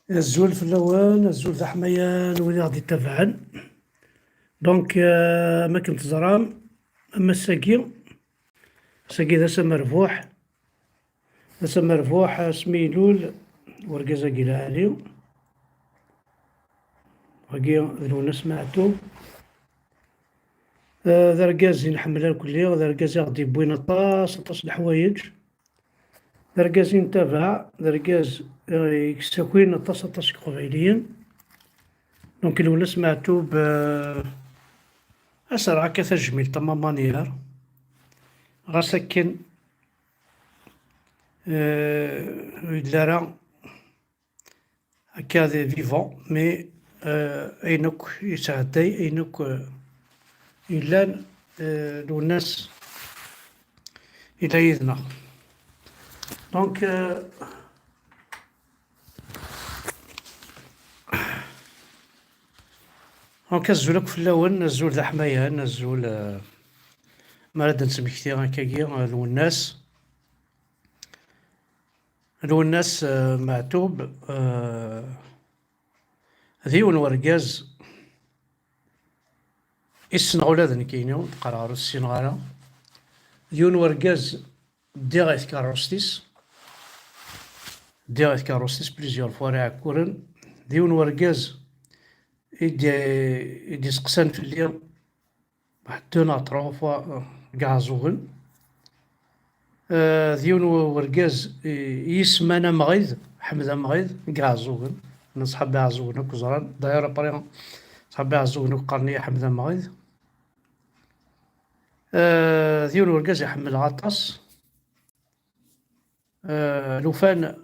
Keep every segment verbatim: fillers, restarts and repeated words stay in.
Azul fell-awen, azul d aḥmayan wid i ɣ-d-ittabaɛen. Donc, euh, am akken teẓram, am ass-agi, ass-agi d ass amerbuḥ, d ass amerbuḥ asmi ilul urgaz-agi lɛali, wagi d Lwennas Meɛtub. Euh, d argaz i nḥemmel akk lliɣ, d argaz i ɣ-d-yewwin aṭas, aṭas n leḥwayeǧ. D argaz i ntabaɛ, d argaz, eh, i yessakin aṭas, aṭas n Iqbayliyen. Donc, Lwennas Meɛtub, eh, ad s-rreɣ akka tajmilt am amanyir. Ɣas akken, eh, ur yelli ara akka d vivant, mais, eh, ayen akk yesɛedday, ayen akk, eh, yellan, eh, Lwennas yella yid-neɣ. Donc, euh, donc, azul akk fell-awen, azul d aḥmayan, azul, euh, mi ara d-nesmekti akkagi, euh, Lwennas. Lwennas, euh, Meɛtub, euh, d yiwen wergaz i ssneɣ ula d nekkini, qqareɣ ur ssineɣ ara. D yiwen wergaz ddiɣ i tkeṛṛust-is, ddiɣ i tkeṛṛust-is plusieurs fois ara iɛekkuren. D yiwen wergaz i d-, i d-iseqsan fell-i waḥed deux neɣ trois fois, euh, deg Iɛeẓẓugen. Euh, d yiwen u-, wergaz i, i yiseman Amɣid, Ḥmed Amɣid, deg Iɛeẓẓugen. Nna ṣḥab Iɛeẓẓugen akk ẓran. D'ailleurs, après, ṣḥab Iɛeẓẓugen akk qqaren-iyi Ḥmed Amɣid. Euh, d yiwen wergaz i ḥemmleɣ aṭas. Euh, lufan,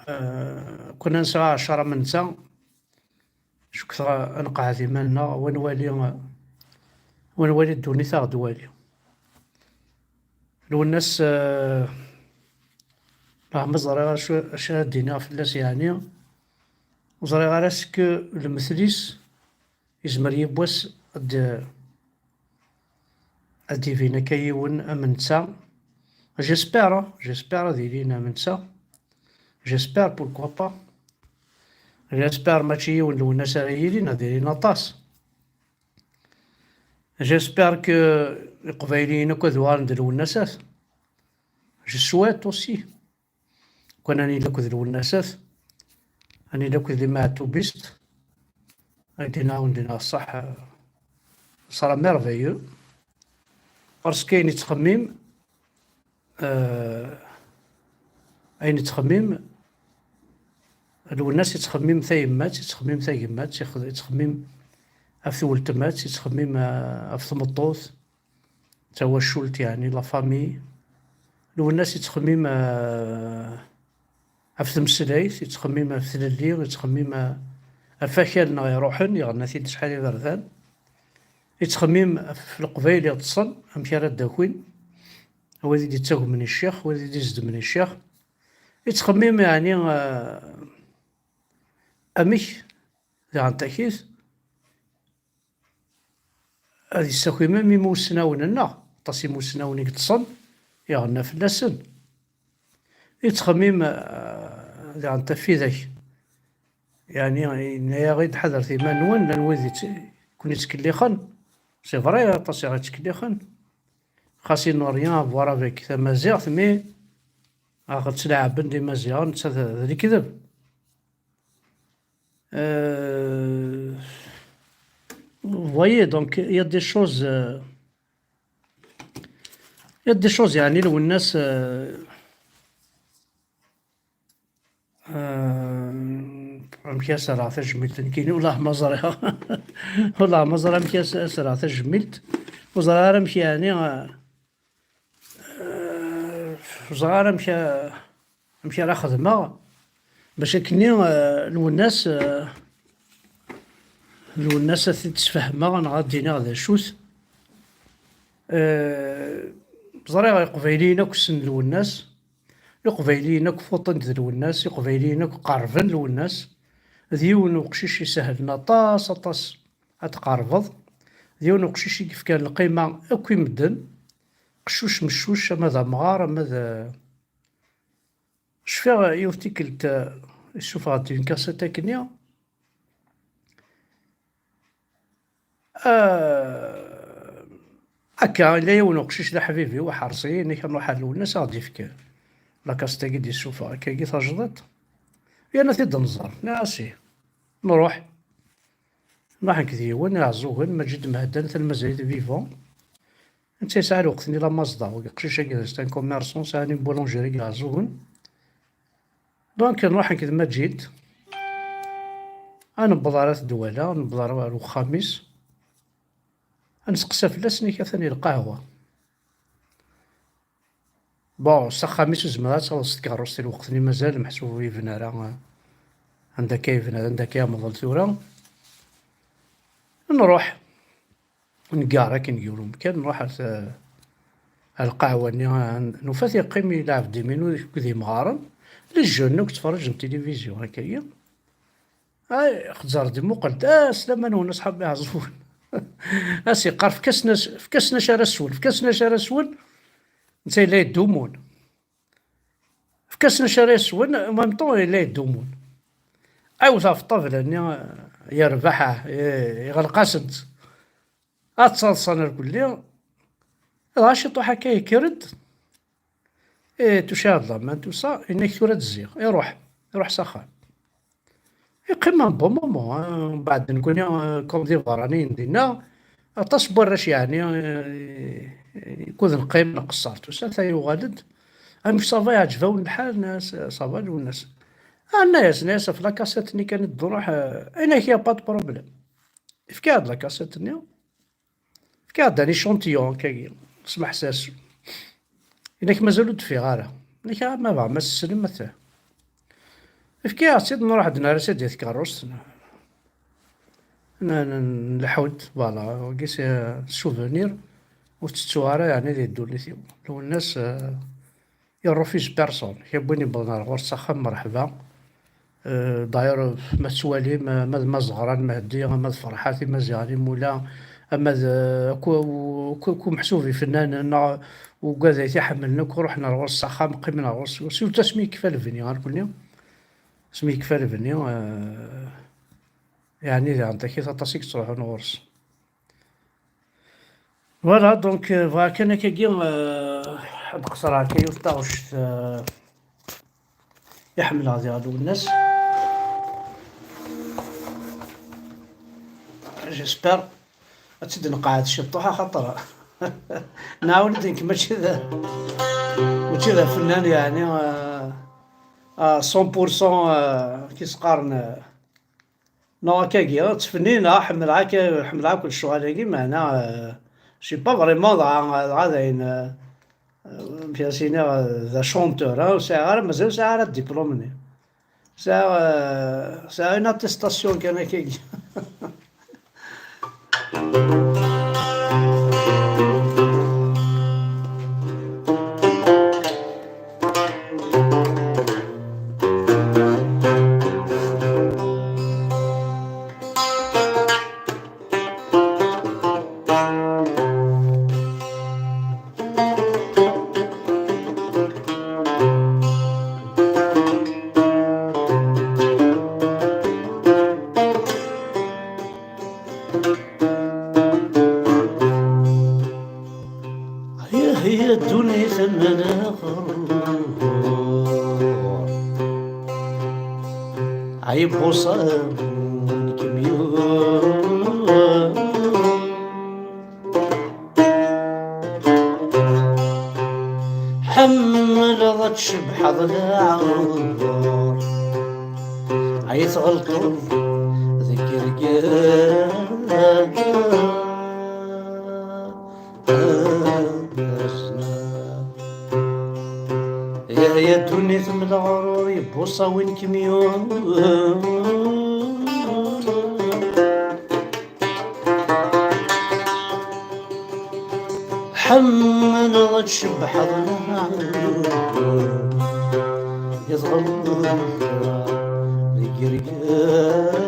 euh, kunna nesɛa ɛecṛa am netta, cukkteɣ ad nqeɛɛed iman-nneɣ, wa nwali, wa nwali ddunit ad ɣ-d-wali. Lwennas, euh, ah, ma ẓriɣ acu, acu ara d-iniɣ fell-as, yeɛni, ur ẓriɣ ara est-ce que lemtel-is yezmer yiwwas ad d-, ad d-ibin akka yiwen am netta. J'espère, hein, j'espère ad ilin am netta. J'espère, pourquoi pas. J'espère mačči yiwen Lwennas ara yilin, ad ilin aṭas. J'espère que Iqbayliyen akk ad uɣalen d Lwennasat. Je souhaite aussi. Kan ad nili akked Lwennasat, ad nili akked les Meɛtubistes, ad d-inawen dina ṣṣeḥ, sera merveilleux. Parce que ayen yettxemmim, euh, ayen yettxemmim, Lwennas yettxemmim tayemmat, yettxemmim tagmat, yex-, yettxemmim ɣef tweltmat, yettxemmim, euh, ɣef tmeṭṭut, tawacult, yeɛni la famille. Lwennas yettxemmim, euh, ɣef tmeslayt, yettxemmim ɣef tlelli, yettxemmim, euh, ɣef wakal-nneɣ iruḥen, yeɣna-t-id acḥal iberdan. Yettxemmim ɣef Leqbayel iṭṭsen, amek ara d-akin, wid i d-ittagmen i ccix, wid i d-izdmen i ccix. Yettxemmim, yeɛni, euh, amek, diɣen takit, ad yessaki même imusnawen-nneɣ, aṭas imusnawen i yeṭṭsen, iɣenna fell-asen. Yettxemmim, euh, diɣen ɣef widak. Yeɛni, yenna-yaɣ-id ḥadret iman-nwen, llan wid yett-, ken-yettkellixen. C'est vrai, aṭas i ɣ-yettkellixen. Xas ils n'ont rien à voir avec tamaziɣt, mais aɣ-ttlaɛben d imaziɣen, netta d, d lekdeb. Euh, vous voyez, donc, il y a des choses, euh, il y a des choses, yeɛni, Lwennas, euh, euh, amek ara s-rreɣ tajmilt nekkini, wellah ma ẓriɣ. Wellah ma ẓriɣ amek ara s-, ara s-rreɣ tajmilt. Ur ẓriɣ ara amek, yeɛni, euh, euh, ur ẓriɣ ara amek, euh, amek ara xedmeɣ bac akkenni, euh, Lwennas, euh, Lwennas ad t-id-sfehmeɣ neɣ ad d-iniɣ d acu-t. Euh, ẓriɣ Iqbayliyen akk ssnen Lwennas, Iqbayliyen akk fuṭen-d d Lwennas, Iqbayliyen akk qerrben Lwennas. D yiwen uqcic isehlen aṭas, aṭas ad tqerrbeḍ. D yiwen uqcic i yefkan lqima akk i medden. Qeccuc meccuc, ama d amɣar, ama d, cfiɣ yiwet tikkelt, eh, Yessufeɣ-d une cassette akkenni. Ah, akka, yella yiwen uqcic d aḥbib-iw, aḥerṣi, nekk nruḥ ar Lwennas, ad ɣ-d-yefk la cassette-agi d-yessufeɣ, akkagi tajdiṭ. Yerna ad t-id-nẓer. Nniɣ-as ih. Nruḥ. Nruḥ nekk d yiwen, Iɛeẓẓugen, Maǧid Mehdan, atan mazal-it vivant. Netta yesɛa lweqt-nni la Mazda, wagi aqcic-agi, c'est un commerçant, sɛan une boulangerie deg Iɛeẓẓugen. Donc, nruḥ nekk d Maǧid. Ad newweḍ ar At Dwala, newweḍ ar, ar uxxam-is. Ad nesteqsa fell-as, nek atan i lqahwa. Bon, s axxam-is ur tezmireḍ ad taweḍ s tkeṛṛust i lweqt-nni mazal, meḥsub ur yebna ara, eh, anda akka yebna, anda akka yemḍel tura. Nruḥ, ngar akken gar umkan, nruḥ ar t-, ar lqahwa-nni, eh, nufa-t yeqqim ilɛeb diminu akked yemɣaren, les jeunes akk ttferriǧen tilivizyu, akka-yi. Ay, xezzar-d imuqel-d, ah, slama-nwen, a ṣḥab Iɛeẓẓugen. As-yeqqar, fk-asen as-, fk-asen acu ara swen, fk-asen acu ara swen. Netta yella yeddumun. Fk-asen acu ara swen, en même temps yella yeddumun. Iwet ɣef ṭṭabla-nni, yerbeḥ, ah, iɣleq-asent. Ad ttaḍsan irkelli, dɣa ciṭuḥ akka yekker-d, eh, tucɛiḍ laman, tusa, yenna-k tura ad zziɣ, iruḥ, iruḥ s axxam. Yeqqim un bon moment, hein, mbeɛd nekni, eh, comme d iberraniyen dinna, aṭas n warrac yeɛni, eh, kud neqqim nqeṣṣer, tusa ata yuɣal-d, amek ça va, yeɛǧeb-awen lḥal, nna-as, ça va, Lwennas. Ah, nna-as, nna-as, ɣef la cassette-nni kan i d-nruḥ, eh, yenna-k y a pas de problème. Yefka-aɣ-d la cassette-nni. Fkiɣ-d un échantillon akkagi, smeḥs-as. Inak mazal ur d-fiɣ ara. Inak, ah, ma bɣa, ma s-slim, ma t-, fkiɣ-tt-id, nruḥ-d nerra-tt-id di tkeṛṛust. N-, n-, nleḥḥu-d, voilà, wagi c'est souvenir ur tettuɣ ara, yeɛni, di ddunit-iw. Lwennas, eh, il refuse personne. Kra n win yewwḍen ar ɣur-s s axxam, merḥba. Euh, d'ailleurs, ma tettwalim, ma d Mazeɣran Mehdi, ma d Ferḥat Imaziɣen Imula, ama d, euh, akk, akk, akk umeḥsub ifennanen, neɣ ugad ay t-iḥemmlen, akk ruḥen ar ɣur-s s axxam, qqimen ar ɣur-s, surtout asmi yekfa lebni, ar kunni. Asmi yekfa lebni, euh, yeɛni daɣen takit aṭas i yettruḥun ɣur-s. Voilà, donc, euh, bɣiɣ kan akkagi, euh, ad qeṣṣreɣ akka yiwet taɣect, euh, i ḥemmleɣ diɣ Lwennas. J'espère ad tt-id-nqeɛɛed ciṭuḥ, axaṭer nɛawen-d nekk mačči d, mačči d afennan, yeɛni, euh, à cent pour cent, euh, ki s-qqaren, euh, neɣ akkagi, ttfennineɣ, ḥemmleɣ akka, ḥemmleɣ akk lecɣal-agi, meɛna, euh, je suis pas vraiment dɣa, dɣa d ayen, euh, euh, amek ara s-iniɣ, euh, d achanteur, ah, ur sɛiɣ ara, mazal ur sɛiɣ ara diplôme-nni. Sɛiɣ, euh, sɛiɣ une attestation kan akkagi. Yah ya ddunit aman axerrur, ay buṣan n kemyun. Ḥemmleɣ ad tcebḥeḍ leɛmer, ay tɣelṭeḍ deg irgazen. Yah ya ddunit m leɣrur, yebbuṣawi n kemyun. Ḥemmleɣ ad tcebḥeḍ leɛmer, yeẓɣel deg irgazen.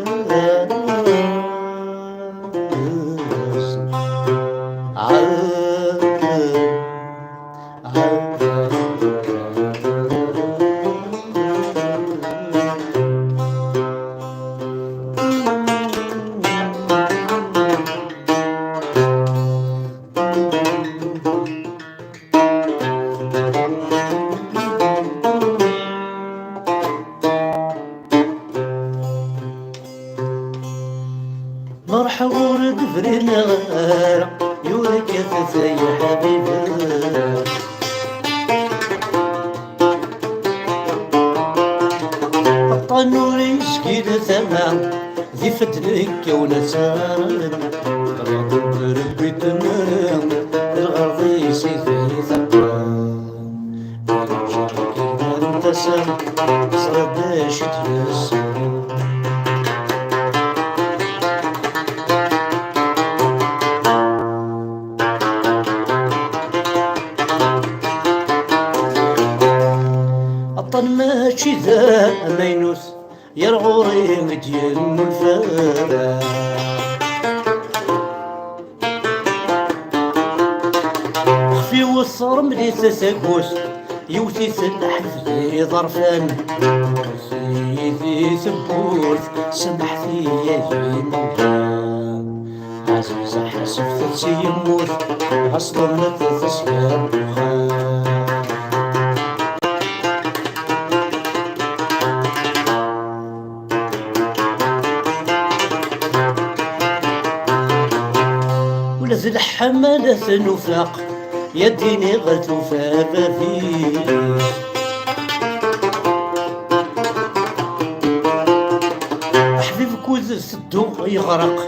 Ay ḥbibi, aṭṭan ur yezgil tama, d ifadden kkawen ad taɣen, rebbi temmren, lɣerḍ-is i tayet aṭṭan. Tasa, teẓriḍ d acu i d-yessan. Aṭṭan mačči d amaynut, yar ɣur-i i d-yennulfan. Xef iwet remlit tagut, yewwet-it lḥeb d iḍerfan. Ɣur-s yid-i tewwurt, semḥet-iyi ay imawlan. Ɛziza ḥasebet-tt i yemmut, ɣas ḍelmet tesgar dexxan. Ula d leḥmala tnufaq, ya d-iniɣ tufa bab-is. Aḥbib kud teddu yeɣreq,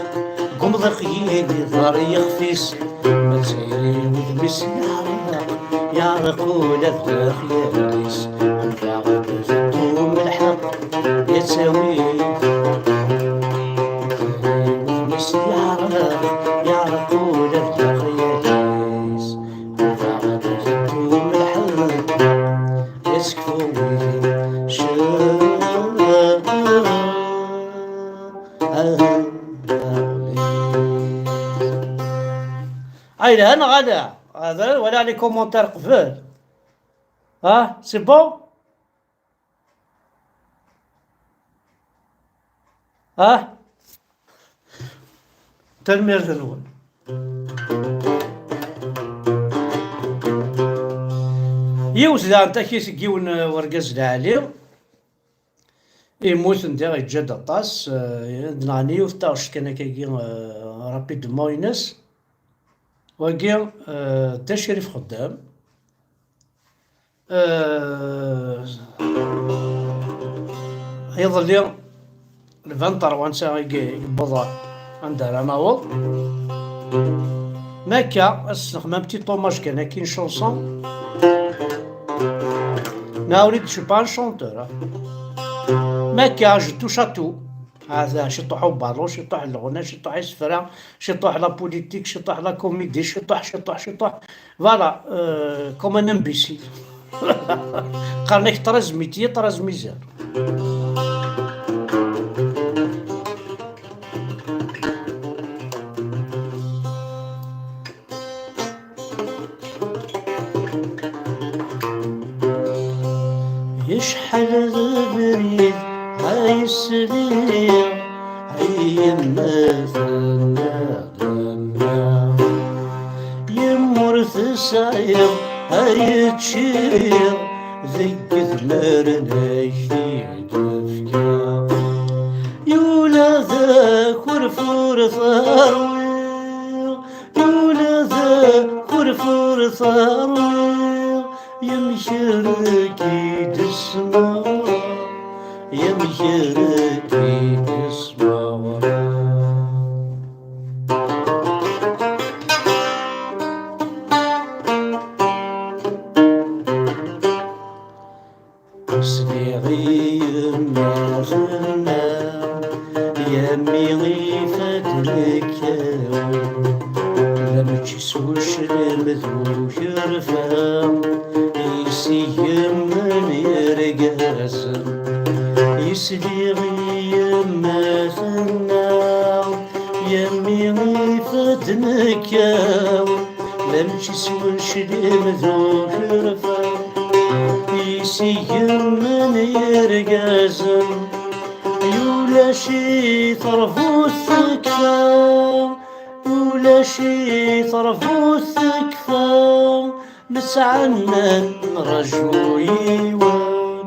deg umḍiq yili ḍar yixef-is. Ma d tayri wudem-is yeɛreq, yeɛreq ula d lexyal-is. Anfeɣ-d teddu melḥeq, yettawi. Wudem-is yeɛreq, yeɛreq ula d lexyal-is. Anfeɣ-d teddu melḥeq, yettkefu wudem. Ay, yelha neɣ ala? Hada wala les commentaires qbel. Ah, c'est bon? Ah? Tanemmirt-nwen. Yiwet daɣen takit n yiwen, uh, wergaz lɛali. Immuten diɣ, yeǧǧa-d aṭas, eh, d-nɣen yiwet taɣect kan akkagi, eh, rapidement ines. Wagi, eh, d Dda Crif Xeddam. Eh, iḍelli, le vingt-trois netta i yewweḍ anda ara naweḍ. Ma akka, ad s-nexdem un petit hommage kan, akkin chanson. Naorid, je suis pas un chanteur, hein. Ma akka, je touche à tout. Hada, ciṭuḥ ubalu, ciṭuḥ lɣuna, ciṭuḥ isefra, ciṭuḥ la politique, ciṭuḥ la comédie, ciṭuḥ, ciṭuḥ, ciṭuḥ. Voilà, euh, comme un imbécile. Qqaren-ak treize métiers, treize misères. Yecḥal d abrid ay sliɣ i yemma tenna-d, yemma ur tesɛiḍ ay ččiɣ deg idmaren ay t-id-tefka. Yula d akurfur terwiḍ, yula d akurfur terwiḍ, yemkerek i d-smeɣ, yemkerek i d-smeɣ. Sliɣ i yemma tenna, yammi ifadden kkawen, la mačči s uclim d ukerfa, i s-igemmen yergazen. I sliɣ i yemma tenna, yammi ifadden kkawen, la mačči s uclim d ukerfa, i s-igemmen yergazen. Yulac i terbut tekfa, yulac i terbut tekfa, nettɛenna nraju yiwen,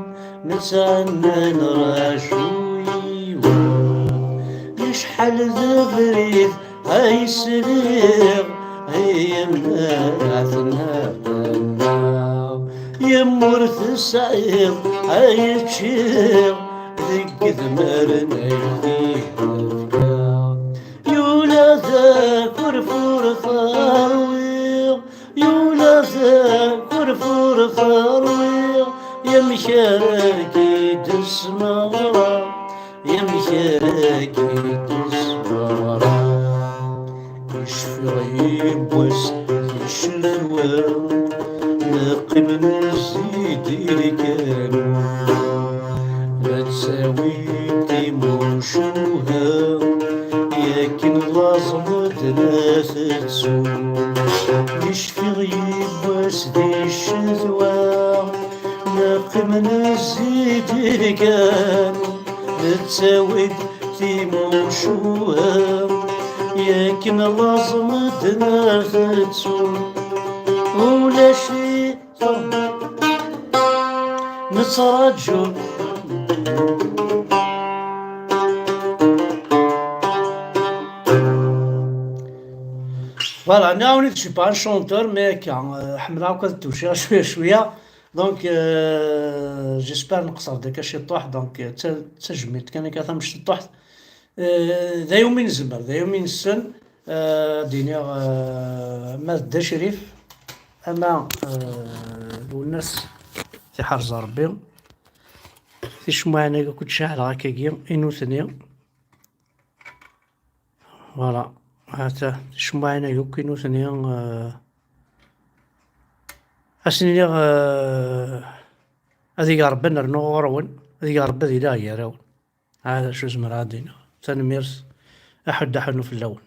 nettɛenna nraju yiwen. Yecḥal d abrid ay sliɣ Yemma-tneɣ, yemma ur tesɛiḍ ay ččiɣ deg idmaren ay d-yefka. Yula d akurfur terwiḍ, yula d akurfur terwiḍ, yamek ara k-id-smeɣreɣ? Yamek ara k-id-smeɣreɣ? Icfiɣ yiwwas di ccetwa, neqqimen zzid irkan, nettawi-d timucuha, yakken laẓ medden ad tettu. Icfiɣ yiwwas di ccetwa, neqqimen zzid irkan, nettawi-d timucuha, yakken laẓ medden ad tettu. Ulac-it nettraǧu. Voilà, nniɣ-awen-d, je suis pas un chanteur, mais akka, euh, ḥemmleɣ akk ad ttuciɣ cwiya cwiya. Donc, euh, j'espère neqṣer-d akka ciṭuḥ. Donc, euh, d ta-, d tajmilt kan akka tamecṭuḥt. Euh, d ayen umi nezmer, d ayen umi nessen, euh, ad d-iniɣ, euh, ma d Dda Crif, ama, euh, Lwennas, tiḥerz Ṛebbi, ticemmaɛin-agi akk i d-ceɛleɣ akkagi, i nutni. Voilà. Hata, ticemmaɛin-agi akk i nutni, euh, ad sen-iniɣ, euh, ad ig Ṛebbi ad nernu ɣur-wen, ad ig Ṛebbi ad iliɣ gar-awen. Hada acu zemreɣ ad d-iniɣ. Tanemmirt, aḥuddu aḥunnu fell-awen.